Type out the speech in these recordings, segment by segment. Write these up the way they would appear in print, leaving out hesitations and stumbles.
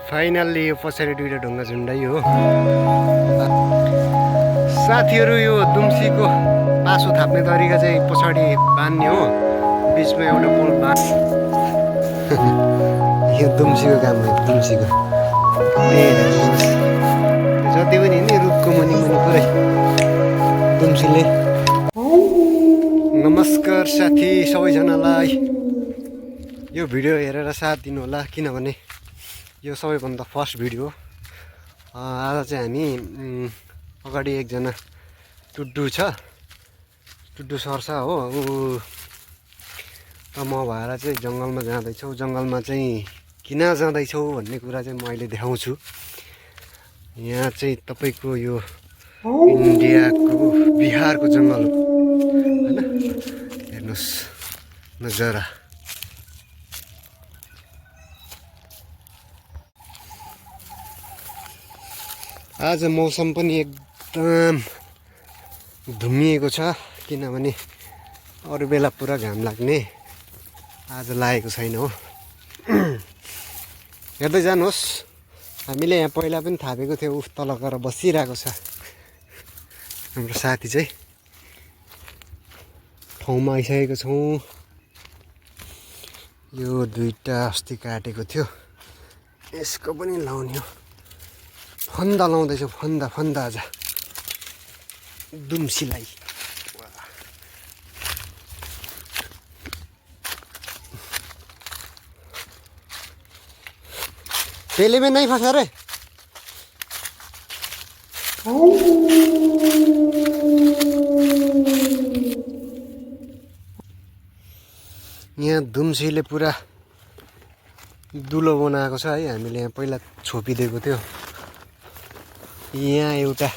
Finally यो पछाडि दुईटा ढुङ्गा झुन्डाइयो हो साथीहरू। यो दुम्सीको पासो थाप्ने तरिका चाहिँ पछाडि बान्ने हो, बिचमा एउटा पोल यो दुम्सीको काम हो। दुम्सीको जति पनि नि रुखको मुनि मुनि पुरै दुम्सीले। नमस्कार साथी सबैजनालाई, यो भिडियो हेरेर साथ दिनु होला किनभने यो सबैभन्दा फर्स्ट भिडियो हो। आज चाहिँ हामी अगाडि एकजना टुड्डु छ, टुड्डु सर्छ हो, ऊ त म भएर चाहिँ जङ्गलमा जाँदैछौ। जङ्गलमा चाहिँ किन जाँदैछौ भन्ने कुरा चाहिँ म अहिले देखाउँछु। यहाँ चाहिँ तपाईँको यो इन्डियाको बिहारको जङ्गल हो होइन, हेर्नुहोस् नजारा। आज मौसम पनि एकदम धुम्मिएको छ किनभने अरू बेला पुरा घाम लाग्ने, आज लागेको छैन हो। हेर्दै जानुहोस्, हामीले यहाँ पहिला पनि थापेको थियो, उफ तल गएर बसिरहेको छ हाम्रो साथी चाहिँ। ठाउँमा आइसकेको छौँ। यो दुईटा अस्ति काटेको थियो, यसको पनि लाउने हो। फन्दा लाउँदैछु, फन्दा फन्दा आज दुम्सीलाई। पेले में नहीं फंसा रे। यहाँ दुम्सीले पुरा दुलो बनाएको छ है। हामीले यहाँ पहिला छोपिदिएको थियो। यहाँ एउटा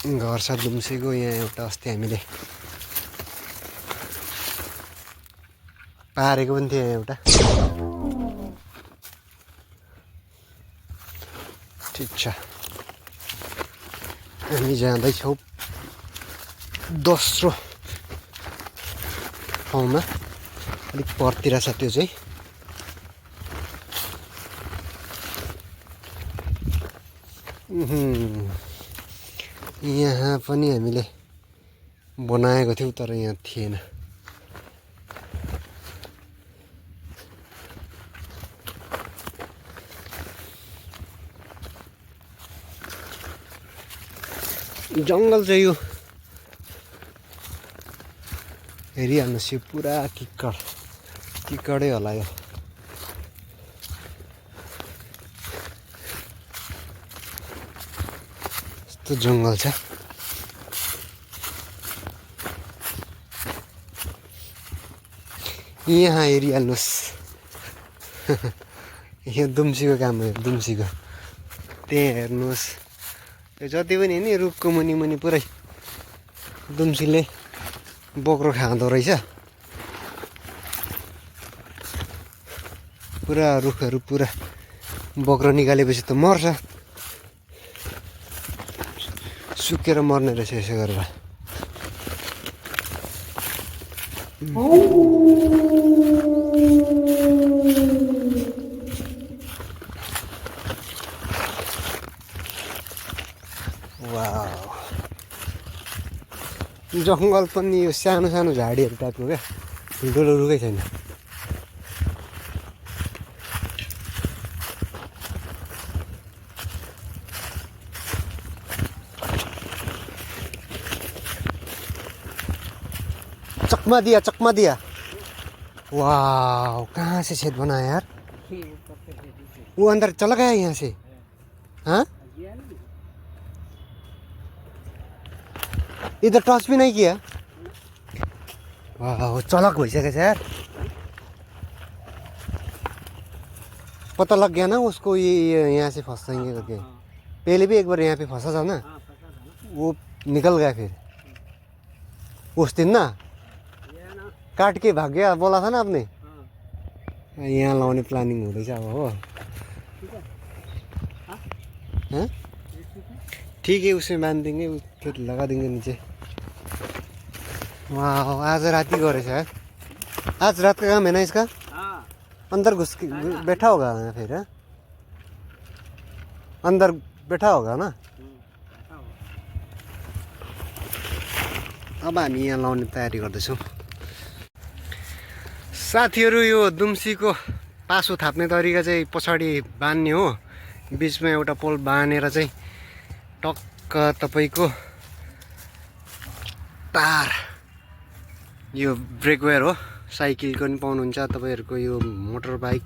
घर छ दुम्सीको, यहाँ एउटा अस्ति हामीले पारेको पनि थियो एउटा। ठिक छ, हामी जाँदैछौँ दोस्रो ठाउँमा, अलिक परतिर छ त्यो चाहिँ। यहाँ पनि हामीले बनाएको थियौँ तर यहाँ थिएन। जङ्गल चाहिँ यो हेरिहाल्नुहोस्, यो पुरा किक्कडै होला यो। यस्तो जङ्गल छ। यहाँ हेरिहाल्नुहोस्, यो दुम्सीको काम हो, दुम्सीको। त्यहाँ हेर्नुहोस्, यो जति पनि नि रुखको मुनि मुनि पुरै दुम्सीले बोक्रो खाँदो रहेछ। पुरा रुखहरू पुरा बोक्रो निकालेपछि त मर्छ, सुकेर मर्ने रहेछ यसो गरेर। जङ्गल पनि यो सानो सानो झाडीहरू टाइपको क्या, ठुल्ठुलो रुखै छैन। चकमा दिया वाह, कहाँ से छेद बना यार? वो अंदर चला गया यहाँ से? हाँ, इधर टच भी नहीं किया। वाह, चलक भइसकेछ यार। पता लग गया ना उसको, ये यहाँ से फंसेंगे करके। पहले भी एक बार यहाँ पे फंसा था ना, वो निकल गया फिर उस दिन ना, काट के भाग गया बोला था ना आपने। यहाँ लाउने प्लानिङ हुँदैछ अब हो। ठीक है, उसमें बांध देंगे, फिर लगा देंगे नीचे। वाह, आज रात ही गौर है। आज रात का काम है ना इसका? अंदर घुस के बैठा होगा ना फिर है? अंदर बैठा होगा ना? अब हामी यहाँ लाउने तयारी गर्दैछौँ साथीहरू। यो दुम्सीको पासो थाप्ने तरिका चाहिँ पछाडि बान्ने हो, बिचमा एउटा पोल बाँधेर चाहिँ टक्क तपाईँको तार, यो ब्रेक वायर हो, साइकलको पनि पाउनुहुन्छ तपाईँहरूको, यो मोटर बाइक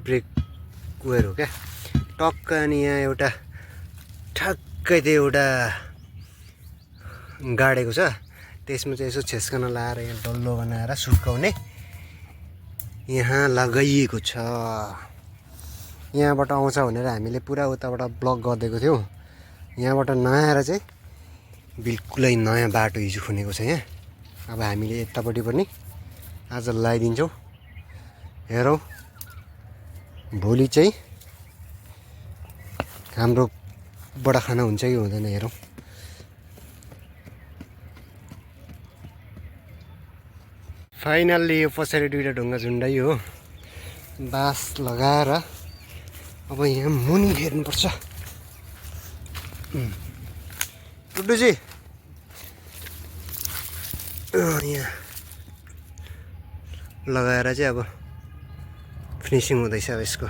ब्रेक वायर हो क्या टक्क। अनि यहाँ एउटा ठ्याक्कै त्यो एउटा गाडेको छ, त्यसमा चाहिँ यसो छेस्कन लाएर यहाँ डल्लो बनाएर सुकाउने यहाँ लगाइएको छ। यहाँबाट आउँछ भनेर हामीले पुरा उताबाट ब्लक गरिदिएको थियौँ, यहाँबाट नआएर चाहिँ बिल्कुलै नयाँ बाटो हिजो खुनेको छ यहाँ। अब हामीले यतापट्टि पनि आज लगाइदिन्छौँ, हेरौँ भोलि चाहिँ हाम्रो बडा खाना हुन्छ कि हुँदैन हेरौँ। फाइनल्ली यो पछाडि दुईवटा ढुङ्गा झुन्डाइयो हो, बाँस लगाएर अब यहाँ मुनि हेर्नुपर्छ। टुडुजी यहाँ लगाएर चाहिँ अब फिनिसिङ हुँदैछ अब यसको।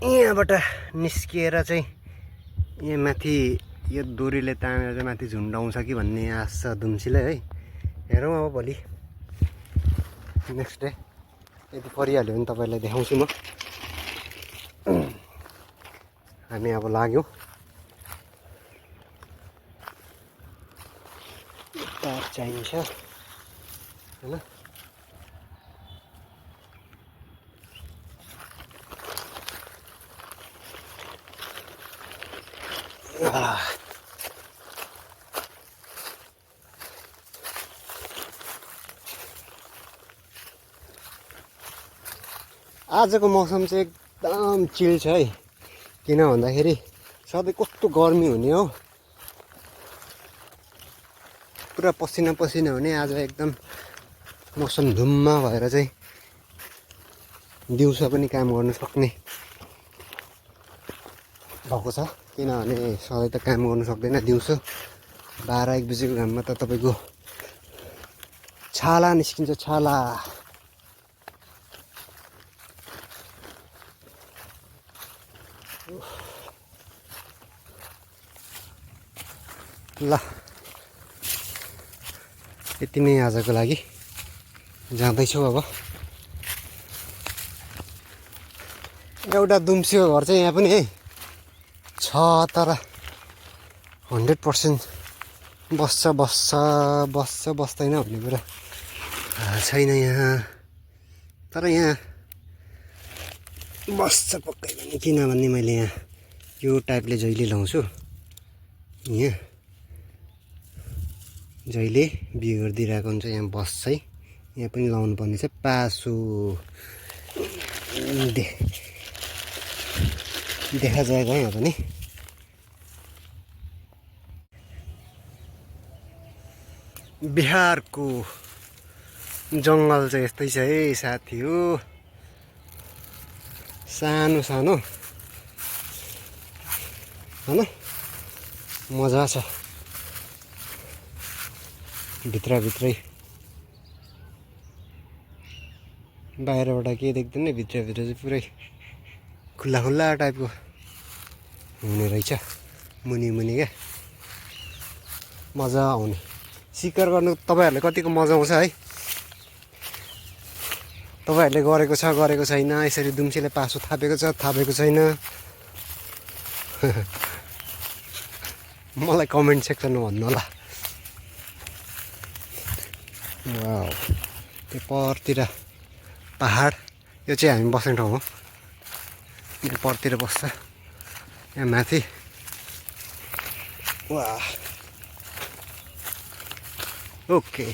यहाँबाट निस्किएर चाहिँ यहाँ माथि यो डोरीले तानेर चाहिँ माथि झुन्डाउँछ कि भन्ने आश छ दुम्सीलाई है। हेरौँ अब भोलि नेक्स्ट डे यदि परिहाल्यो भने तपाईँलाई देखाउँछु म। हामी अब लाग्यौँ, तार चाहिन्छ होइन। आजको मौसम चाहिँ एकदम चिल छ है, किन भन्दाखेरि सधैँ कस्तो गर्मी हुने हो, पुरा पसिना पसिना हुने। आज एकदम मौसम धुम्म भएर चाहिँ दिउँसो पनि काम गर्न सक्ने भएको छ, किनभने सधैँ त काम गर्नु सक्दैन दिउँसो। 12-1 बजीको घाममा त तपाईँको छाला निस्किन्छ, छाला। ल यति नै आजको लागि, जाँदैछु अब। एउटा दुम्सीको घर चाहिँ यहाँ पनि है छ, तर 100% बस्दैन भन्ने कुरा छैन यहाँ। तर यहाँ बस्छ पक्कै पनि, किनभने मैले यहाँ यो टाइपले जहिले लाउँछु, यहाँ जहिले बिहे गरिदिइरहेको हुन्छ यहाँ बस्छ है। यहाँ पनि लाउनु पर्ने छ पासो। देखा जाएगा यहाँ पनि। बिहारको जङ्गल चाहिँ यस्तै छ है साथी हो, सानो सानो हैन, मजा छ। भित्रभित्रै बाहिरबाट के देख्दैन, भित्रभित्र चाहिँ पुरै खुल्ला खुल्ला टाइपको हुने रहेछ, मुनि मुनि क्या मजा आउने। शिकार गर्नु तपाईँहरूले कतिको मजा आउँछ है, तपाईँहरूले गरेको छ गरेको छैन, यसरी दुम्सीले पासो थापेको छ थापेको छैन मलाई कमेन्ट सेक्सनमा भन्नु होला। वाउ, त्यो परतिर पहाड, यो चाहिँ हामी बस्ने ठाउँ हो। यो परतिर बस्छ यहाँ माथि। वाह, ओके।